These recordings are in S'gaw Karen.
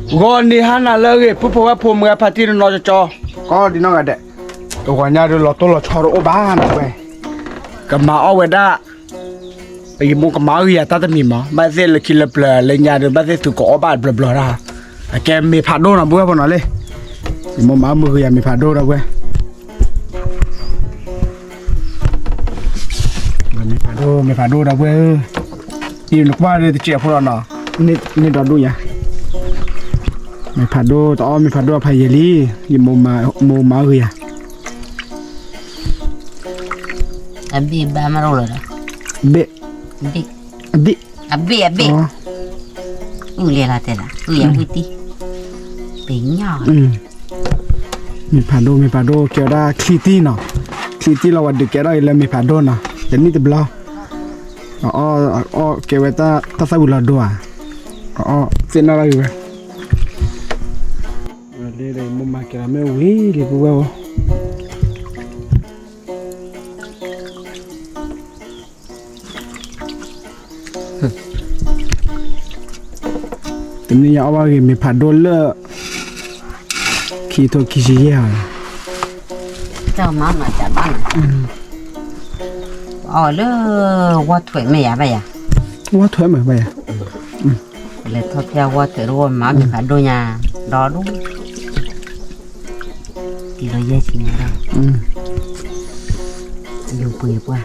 ဂီၤနံၤဟါနၤလၢအဂ့ၤ ပုၢ်ဖိဝဲၢ်ဖိမုၢ်ဂၤဖါတံၢ်တနီၤကၠီကၠီ, ကိးဒံနီၢ်ဂၤဒဲး, တဂီၤညါဒုးလီၤတိၢ်လီၤဆီတအိၣ်ဘၣ်နၤဝဲ, ကမၤအီၣ်ဝဲဒၣ်, ယမိၢ်ကမၤအီၣ်ဂ့ၤယၤတၢ်တမံၤမး ဘၣ်သ့ၣ်လၢခံလၢပျၢၤလၢညါဒုး ဘၣ်သ့ၣ်သုကအီၣ်ဘၣ်ဘျီဘျီတၢ်, အကဲမ့ၤဖးဒိၣ်နီၤ ပုၢ်ဝဲၢ်ဖိနီၤလံ, ယမိၢ်မၤအီၣ်မုၢ်ဂ့ၤယၤမ့ၤဖးဒိၣ်ဒီးဝဲ မ့ၤဖးဒိၣ် မ့ၤဖးဒိၣ်ဒီပုၢ်ဝဲၢ်ဧၢ, အံၤနကွၢ်ဒီးတစဲးဖိလီၤနီၤ, န့ၢ်ဒီဒူၣ်ညါ, မ့ၤဖးဒိၣ် တအီၣ်မ့ၤဖးဒိၣ်အဖးယံာ်လံ, ယမိၢ်မၤအီၣ်ဂ့ၤယၤ, အဘ့ၣ်ဘၣ်မးလီၤ, ဘ့ၣ်, အဘ့ၣ်, အဘ့ၣ်, အဘ့ၣ်, အုၣ်လဲၤလီၤတဲဒၣ် အုၣ်ယၤဝံၣ်တံၢ်, ပညၣ် မ့ၤဖးဒိၣ် မ့ၤဖးဒိၣ် ကဲဝဲဒၣ်ချံတံၢ်နီၤ, ချံတံၢ်လီၤဝဲဒုးကဲထီၣ်အံၤလၢမ့ၤဖးဒိၣ်နီၤ, တနံၣ်တဘျီ, အအီၣ်ကဲဝဲတၢ်သၣ်ဝံၤလီၤဒိဧါ, အအီၣ်သ့ၣ်နီၣ်ထီၣ်ဂ့ၤဝဲ, လၢမိၢ်မၤကဲလီၤမ့ၢ်ဝံၤလံပုၢ်ဝဲၢ်ဧၢ တနံၣ်ညါအီၣ်ဘၣ်ဂ့ၤမ့ၤဖးဒိၣ်လၢ ခံထိခံဆံယဲၢ်ဧါ, တၢ်မၤမၤတၢ်ဘၣ်နီၤ, အီၣ်လၢ ဝီထွဲမ့ၢ်ယၤဘၣ်ယၤ, ဝီထွဲမ့ၢ်ဘၣ်ယၤ, လဲၤထီၣ်ဖဲဝီထွဲတဝီမၤမ့ၤဖးဒိၣ်ညါ, ဒီဒူၣ် တံၤလီၤယဲၢ်ဆံညါဒီး, ယိၤပှ့ၤပှၢ်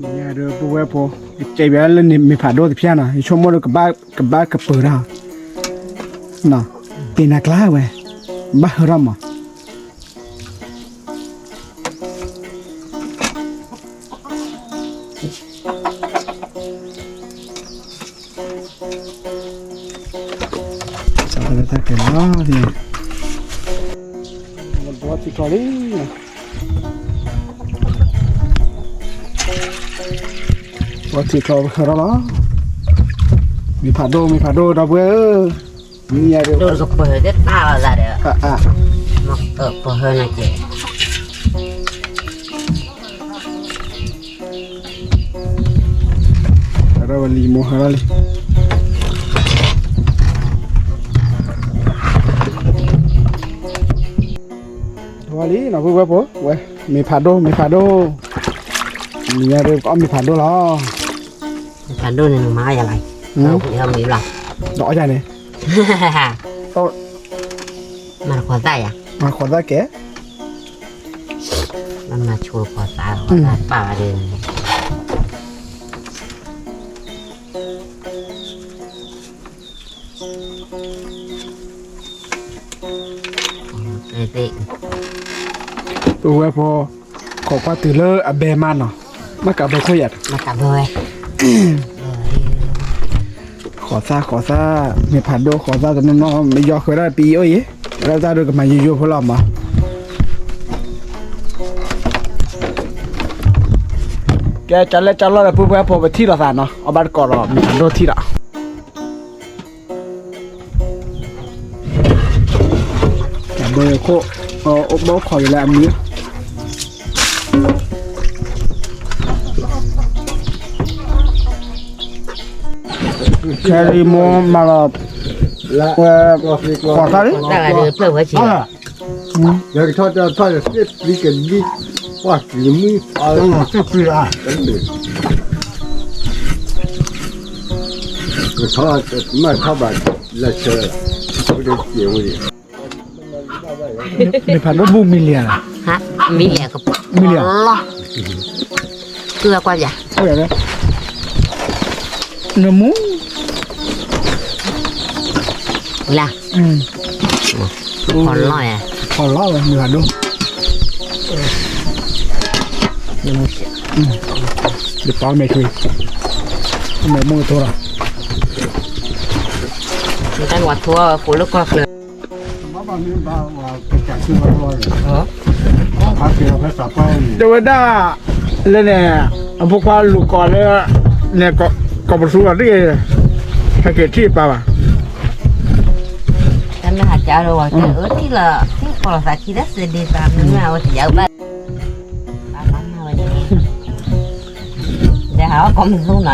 ညါဒီးပုၢ်ဝဲၢ်ဖိ, ယကဲဘၣ်လၢမ့ၤဖးဒိၣ်တဖျၢၣ်နီၤ ယဆိကမိၣ်ဒီး ကဘၣ်ကပၢၤတၢ်, ပ့ၤနၤကျါဝဲ, ဘၣ်ဟၢထီၣ်မး တၢ်ကဲလီၤ, ဘီထံချီလံ, ဘီထံချီဟၢထီၣ်လီၤ, မ့ၤဖးဒိၣ် မ့ၤဖးဒိၣ် ဒီပုၢ်ဝဲၢ်ဧၢ, မ့ၢ်ယၤဒီး ဒိၣ်ကပၢၤတၢ်လီၤသးဒီး, အၢ ပဟၢနၤကဲ ဟဲထီၣ်ဝဲလံ မိၢ်ဟဲထီၣ်လံ, ဝဲလံနီၤ ပုၢ်ဝဲၢ်ဖိ ဝဲ မ့ၤဖးဒိၣ် မ့ၤဖးဒိၣ်, မ့ၢ်ညါဒီး ကအီၣ်မ့ၤဖးဒိၣ်လီၤ, မ့ၤဖးဒိၣ်န့ၣ် နမၤအီၣ်ယၤလီၤ, မ့ၢ်လီၤ, ဒီးအီၣ်ယၤန့ၣ်, မၤတခီသၣ်ယၤ, မၤတခီသၣ်ကဲ မၤဆိတခီသၣ် တၢ်ပာ်ဘၣ်ဒီး ပုၢ်ဝဲၢ်ဖိ ခိးကွၢ်တုၤလၢအဘဲမးနီၤ, မ့ၢ်ကးဘၢခိၣ်ယၤ, မ့ၢ်ကးဘၢဝဲ ဃိးသၣ် ဃိးသၣ်, မ့ၢ်ဖးဒိၣ်ဃိးသၣ်တနီၤနီၤ မ့ၢ်ယီၤဃၢၤဒၣ်ပံၤအိၣ်အံၤ, လၢတၢ်ဒိကမၤယိယိဖိလီၤမး, ကဲကၢ်လဲၣ်ကၢ်လီၢ်ဒီး ပုၢ်ဝဲၢ်ဖိ ပထံၣ်လိာ်သးနီၤ, အီၣ်ဘၣ်တကိးဒီး မ့ၢ်ဖးဒိၣ်ထံၣ်ဒီး ကဘၢခိၣ်, အိၣ်ဘၣ်ခိးက့ၤလၢအမံၤ, ခဲအံၤမိၢ်မၤလီၤ, ဝဲ, ဃိးသၣ်လံ, တၢ်ဂၤဒီးဖျၢၣ်ဝဲဆံး, ယကထီၣ်တၢ်ထီၣ်ယသ့ၣ်ပျံၤကဒံ, ပှၢ်ကံၤမုၢ်, သ့ၣ်ပျံၤဧါ, ကထီၣ်, မ့ၢ်ထီၣ်ဘၣ်, လၢဆၢ, ဝဲဒၣ်က့ၤဝဲဒၣ် မ့ၢ်ဖးဒိၣ်ဘူၣ်မံလံဧါ, မံလံ, မံလံ, လီၤ, ကွၢ်ကွၢ်ယၤ, နမူ, လၢ, ဖီလီၤ, ဖီလီၤဝဲမ့ၢ်ဖးဒိၣ်, ယပာ်မဲာ်ချံ, မဲာ်မုၢ်ကထိလီၤ, တၢ်ဝဲထိဝဲဖိလၢကီၢ်ချၢ တဲဝဲဒၣ်, လၢန့ၣ်, အဖိခွါလူၤကိးလၢ, န့ၣ်, ကိးပသူလီၤတဂ့ၤ, ဟဲက့ၤထံၣ်ပၢ်ဘၣ်, တၢ်မ့ၢ်ဟးကၢ်လၢဝဲ, ထံၣ်လီၤ, ထံၣ်ကိးလီၤသးခံလၢစ့ဒ့သးမ့ၢ်မ့ၢ်အဝဲတယၤဘၣ်, ဘၣ်မၤဝဲန့ၣ်, ဒီး အကိးမုၢ်သူနီၤ,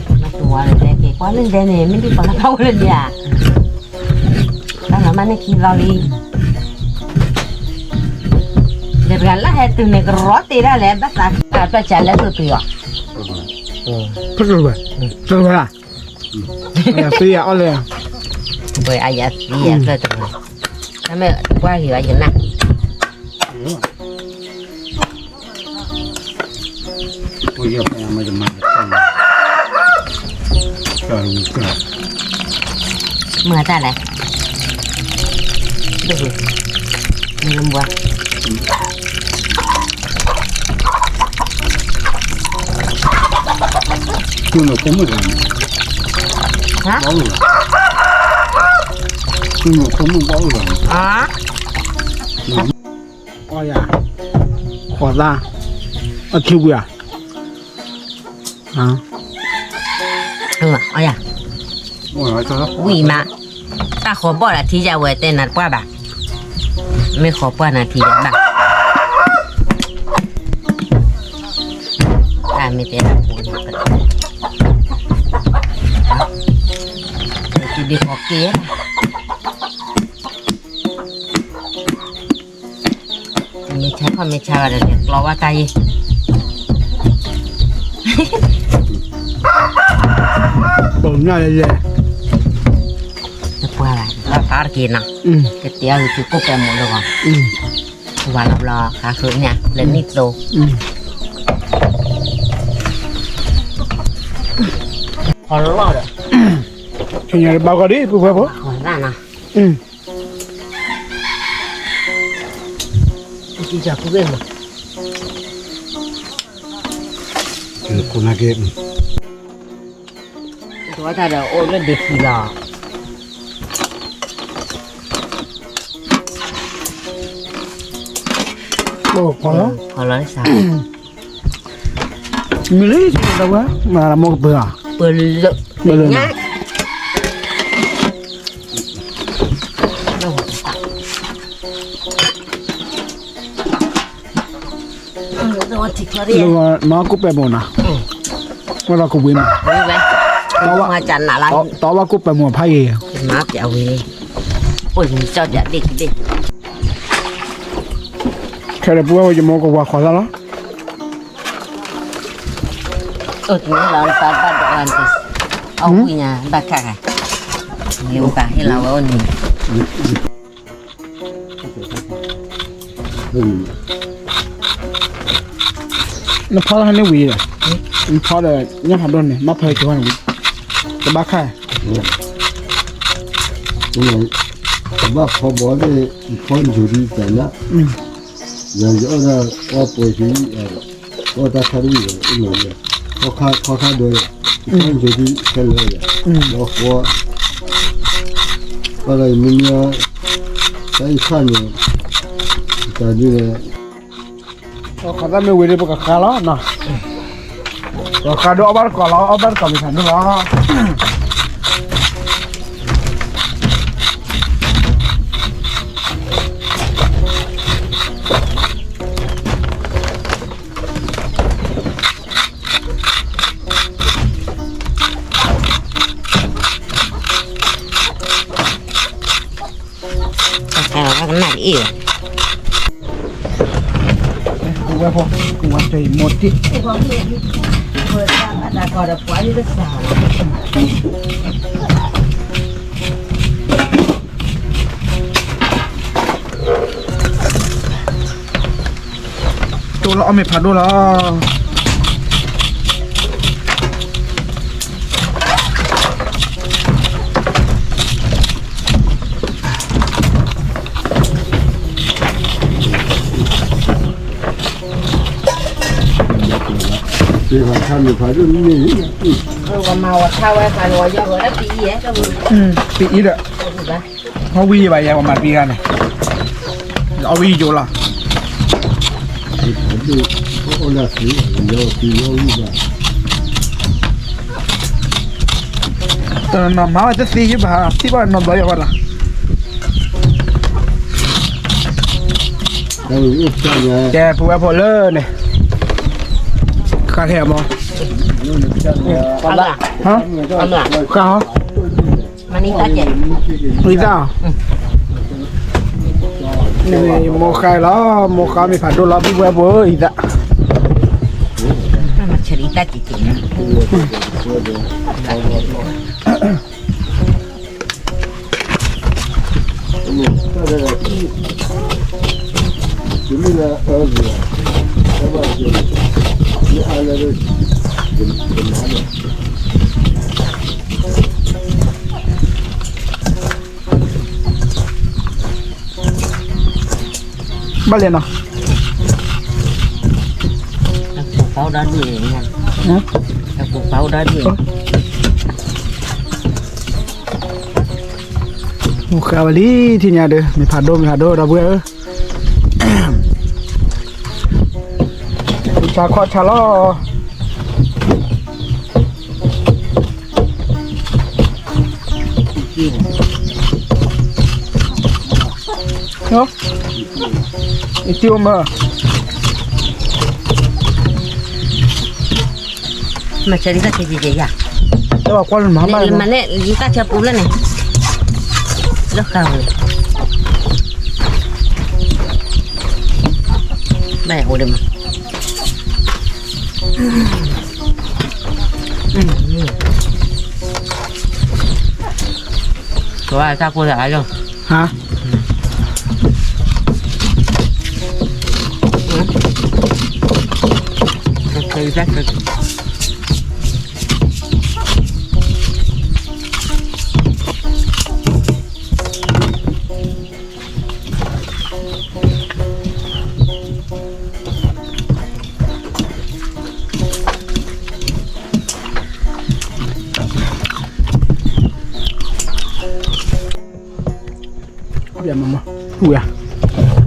မ့ၢ်တဝၤလၢဒဲက့ၤ ကွၢ်လၢဒဲန့ၣ် မ့ၢ်ဒ်ပှၤလၢဖးဝဲလၢဒဲဧါ, တၢ်လီၤမၢ်န့ၢ်ခံလီၤလံ, ဒီးတဂၤလၢဟဲတုၤန့ၣ် ကရီတ့ဒၣ်လဲာ် ဘၣ်သးတၢ်ပၢၢ်ဆၢလၢသုးပံၤအီၤ, ဖဲတဝဲ, တဝဲ, အယၤသံယၤအီၣ်လဲၣ်, ဘၣ်အယၤသံယၤဖဲတဝဲ, တၢ်မ့ၢ်တကွၢ်ဟံၤဘၣ်ယနၢ် မ့ၢ်တၢ်လဲၣ်, မ့ၢ်လၢမွၤ, ဟါ, အီယၤ, ဃိးသၣ်, အခံဝံၤဧါ, အီယၤ, ဝံၤမး, တၢ်ဃီၤဘီၣ်ဒီးထံယၤဝဲတဲနၤတပှၢ်ဘၣ်, မ့ၢ်ဃီၤပှၢ်နၤထံယၤဘၣ်, တၢ်မ့ၢ်တဲနၤပူၤန့ၣ် ဒ်ဃီၤက့ၤ မ့ၢ်ဆါခီၣ်မ့ၢ်ဆါဘၣ်ဒီး လဲၤကျီဝဲတၢ်ယ့ၢ်, ပိာ်ညၣ်လဲၣ်လဲၣ်, တပှၢ်ဘၣ် ဘၣ်ဖးတက့ၢ်နီၤ, ကတဲအီၤ ယသုးကိၣ်ပဲာ်မုၣ်လၢဂီၤ, ဝၤလီၤဘျီ ဃါဃုညၣ် လဲၤနံၣ်သိ, ခီလီၤဒီး, ဆူညါတဘၣ်ကီဒံး ပုၢ်ဖိဖိ, တဝီတၢ်ဒီးအိၣ်လၢဒ့ခံလီၤ, အိၣ်ခီလီၤ, ခီလီၤစၢ်, မ့ၢ်လၢတဝဲ မၤလၢမိၢ်ကပၢၤဧါ, ပၢၤလၢ, ပၢၤလၢညါ မၤကိၣ်ပဲာ်မုၣ်နီၤ, ဝဲဒီးကဝံၤမး, တအီၣ်ဘၣ်ကိၣ်ပဲာ်မုၣ်ဖးယံၤ, ခဲဒီးပဝဲယမိၢ်ကဝၤဃိးသၣ်လီၤ, အဝံၤညါဘၣ်ခါ, လၢပဟ့ၣ်လီၤဝဲအိၣ်န့ၣ် နဖီလၢဟဲန့ၢ်ဝံၤဒီး, နဖီဒီးညၣ်ဖးဒိၣ်န့ၣ် မ့ၢ်ဖီက့ၤဝဲန့ၣ်ဝံၤ, တဘၣ်ခါ, တဘၣ်ဖီဘီန့ၣ် ဖီယိၤဒ်တၢ်ညါ, ယၤယအီၣ်ဒၣ်အီပှဲၤက့ၤ, အီၣ်တၢ်ခါတဝံၤဒီး အိၣ်လီၤ, ခီခါဒိးယၤ, ဖီယိၤဒ်ခဲလၢာ်ယၤ, ဒီးဃီ, ဘၣ်ဒီးယမ့ၢ်မ့ၢ်, တၢ်အံၤခါန့ၣ်, တၢ်ဒ်လဲၣ် ခီသၣ်မ့ၢ်ဝံၤဒီး ပကဃါလီၤနီၤ, ပကဃါဒိၣ်အီၣ်ဘၣ်တကိးလီၤ, အီၣ်ဘၣ်တကိးမ့ၢ်ဆါဒိၣ်လီၤ. တၢ်ကနၣ်အံၤ, ဝဲဖိ, ဝဲတမိၢ်တ့ၢ်, တိၢ်လီၤအီၣ်မ့ၢ်ဖးဒိၣ်လီၤ. ပမၤဝဲထါဝဲ ပအံၤဒီး, ဟီဝံယဘၣ်ယဲ ပမၤပံဂၤန့ၣ်, အီၣ်ဝံယိၤလီၤ. တနီၤမၤဝဲတသ့ယဘၣ် သ့ဘၣ်နီၤဘျီယဘၣ်လီၤ. ကဲ ပဝဲဖိလၢန့ၣ် ဃါခဲအမီၤ ဃါဟီ အံသၣ် မိၢ်ဃါလီၤ မိၢ်ဃါမ့ၢ်ဖးဒိၣ်လီၤ ပဝဲဖိအံသၣ် ဘၣ်လဲၣ်နီၤ ပာ်ဒၣ်ဒွဲၣ် ပာ်ဒၣ်ဒွဲၣ် မိၢ်ဃါဝဲလံ ထံၣ်ညါဒီး မ့ၢ်ဖးဒိၣ် မ့ၢ်ဖးဒိၣ် ဒီပုၢ်ဝဲၢ်ဧၢ ဆါခီၣ်ဆါလီၤ အံၤ အံၤ တံၢ်အိၣ်မး မၤဆၢဒ်တၢ်ဆၢက့ၤက့ၤယၤ တၢ်ဘၣ်ကွၢ်လၢမၤမး မၤန့ၣ် ယတၢ်ဆၢပူၤလၢန့ၣ် လၢဃာ်ဝဲ ဘၣ်အိၣ်ဒံးမး ကဝဲတၢ်ကိၢ်သးအါလီၤ ဟါ မမ ဝံၤ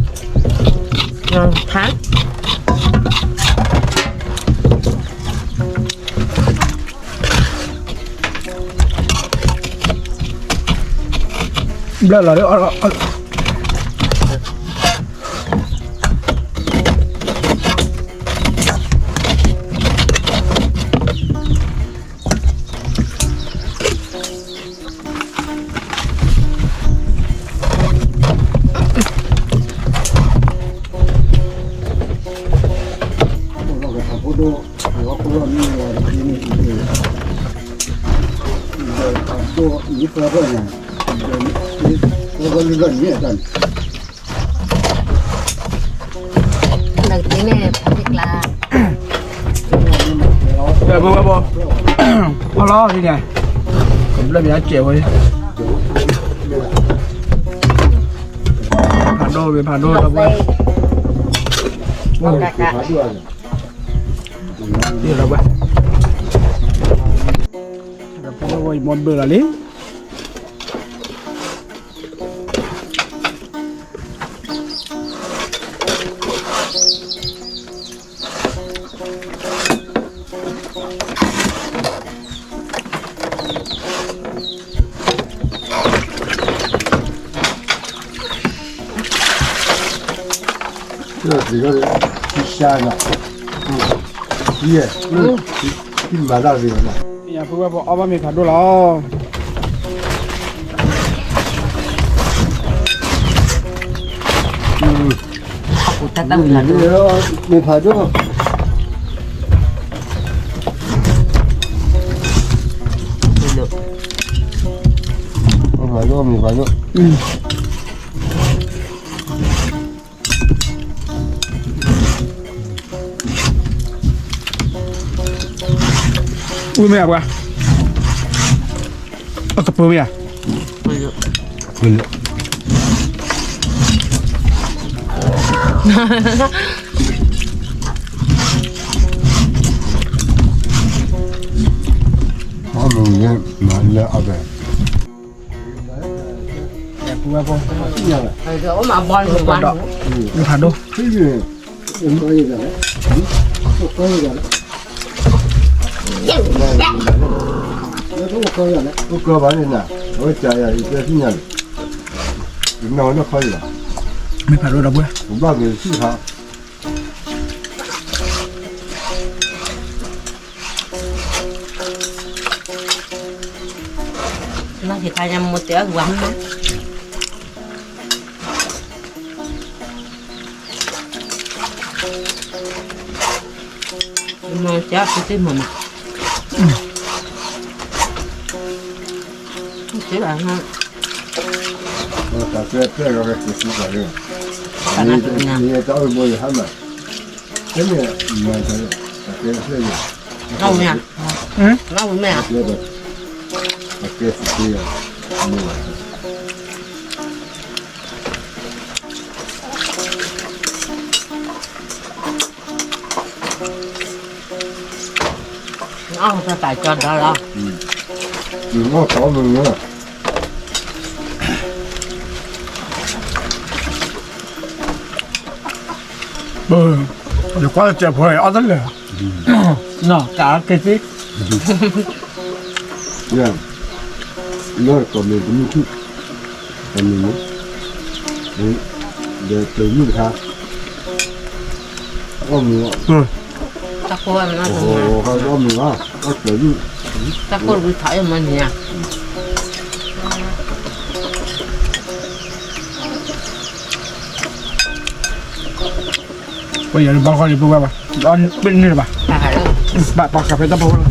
ဧါ ဖး ဘျၢလီၤဒီး ဘၣ်လီၤဒ်န့ၣ် ကဘျၢမ့ၢ်အစဲးဝဲ ဖးဒိၣ်မ့ၢ်ဖးဒိၣ်ဒီပုၢ်ဝဲၢ် ဒ်လီၤဝဲ ဒီပုၢ်ဝဲၢ်အံၤမီၢ်ဘျၢလီၤလံ ယဖိဝဲၢ်ဖိအီၣ်ဘၣ်မ့ၢ်ဖးဒိၣ်လီၤ တၢ်တၢ်ဝံၤလီၤဒိၣ် မ့ၢ်ဖးဒိၣ် မ့ၢ်ဖးဒိၣ် မ့ၢ်ဖးဒိၣ် ဝံၤမ့ၢ်အပှၤ အကပၢၤမ့ၢ်ဧါ အမ့ၢ်မၤလၢအဘဲ ပူဝဲဖိ မ့ၢ်ဖးဒိၣ် အိၣ်ကၢဘၣ်န့ၣ်နၤ အဝဲကၢယၤ ယတဲသ့ၣ်ညါန့ၣ် ယမ့ၢ်ဝဲလၢခီယၤ မ့ၢ်ဖးဒိၣ်ဒီပုၢ်ဝဲၢ်, ဘၣ်မ့ၢ်ဆံၣ်ခါ, နီၢ်ဆံၣ်ခါညါမိၢ်တဲအီၣ်ဝါမး, မ့ၢ်တဲအီၣ်ဖုသ့ၣ်မးမး, မ့ၢ်တဲဘၣ်ဟါ, တၢ်ဝံၤမ့ၢ်ဧါ, တၢ်ဝံၤမ့ၢ်ဧါ, အီၣ်တၢ်ကၠီဒီးလီၤ, အီၣ်ကီမုၢ်လီၤ, ယကွၢ်တစဲးဖိအီၣ်တလၢာ်, နီၢ်ကးက့ၤသ့, ယ, လၢကီၢ်မ့ၢ်တမုၢ်ခုၣ်, ကီၢ်မ့ၢ်, ဒီးတမုၢ်တခါ, အီၣ်မ့ၢ်, တၢ်ကိၢ်ဝဲမ့ၢ်, အီၣ်မ့ၢ်, တၢ်ကိၢ်ဝံထီၣ်အမ့ၢ်န့ၣ်ဧါ. ပယီၤဘၣ်ဃီလံပုၢ်ဝဲၢ်ဘၣ်, ပန့ၢ်ဘၣ်, ဘၣ်ပှၤကဖဲတၢ်ဖိလီၤ,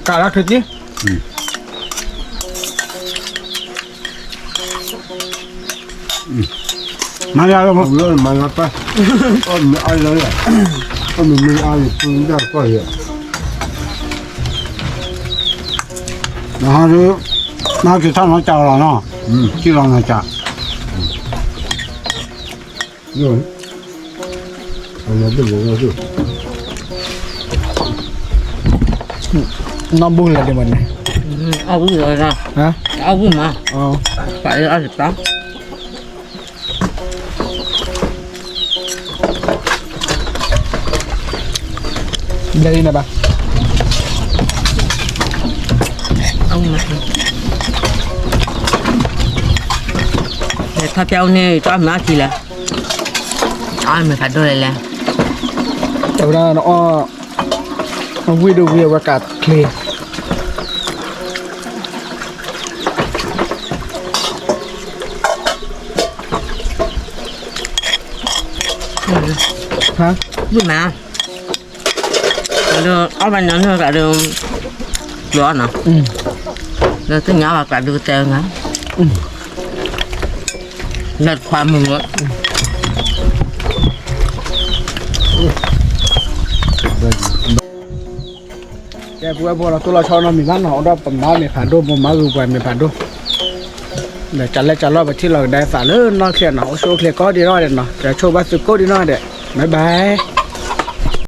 ကးလၢခရံာ်တံၢ်, မၤလၢလီၤ, မၤလၢပၢ်, အီၣ်မ့ၢ်အါလီၤ, အီၣ်မ့ၢ်မ့ၢ်အါလီၤ ပူၤဒၣ်ကီၢ်ယဲ, နဟါဒုး, နဟါက့ၤထီၣ်နီၢ်ကၠးလီၤနီၤ, ကံၣ်လီၤနီၢ်ကၠး, နီၢ်ဘူၣ်လဲၣ်ဒံးမးန့ၣ်, အီၣ်ဘူၣ်လီၤ, ပာ်လၢအီၣ်တပၢ် ဘျဲအံၤနဘၣ်, ထီၣ်ပျဲအိၣ်န့ၣ် တၢ်မၤအီၣ်ထံလဲၣ်, အီၣ်မ့ၢ်ဖးဒိၣ်လဲၣ်လဲၣ်, တဝဲဒၣ်နအီၣ်, ဝံၣ်ဒိၣ်ဝံၣ်အဝဲကးချ့ ဟါ, ဝံၣ်မး, ဒီးအီၣ်ဘၣ်ညီနုၢ်ကးဒုး, ကျီနီၤ, ဒီးသ့ၣ်ညါဘၣ်ကးဒုးကတဲဝဲ, လၢတခွါမုၢ်, ကဲ ပုၢ်ဝဲၢ်ဖိလီၤတိၢ်လီၤဆီနီတမံၤဘၣ်နီၤ, အိၣ်ဒီးပမၤမ့ၢ်ဖးဒိၣ် မိၢ်မၤဂုာ်ပှၤမ့ၢ်ဖးဒိၣ်, ဒီးကလဲၣ်ကလီၢ်ပထံၣ်လီၤကဒါသးလၢနီၢ်ချ့နီၤ, အိၣ်ဆူၣ်အိၣ်ချ့ကိးဒံးနီၢ်ဒဲးနီၤ, ကဆိၣ်ဘၣ်သုကိးဒံးနီၢ်ဒဲး, bye bye.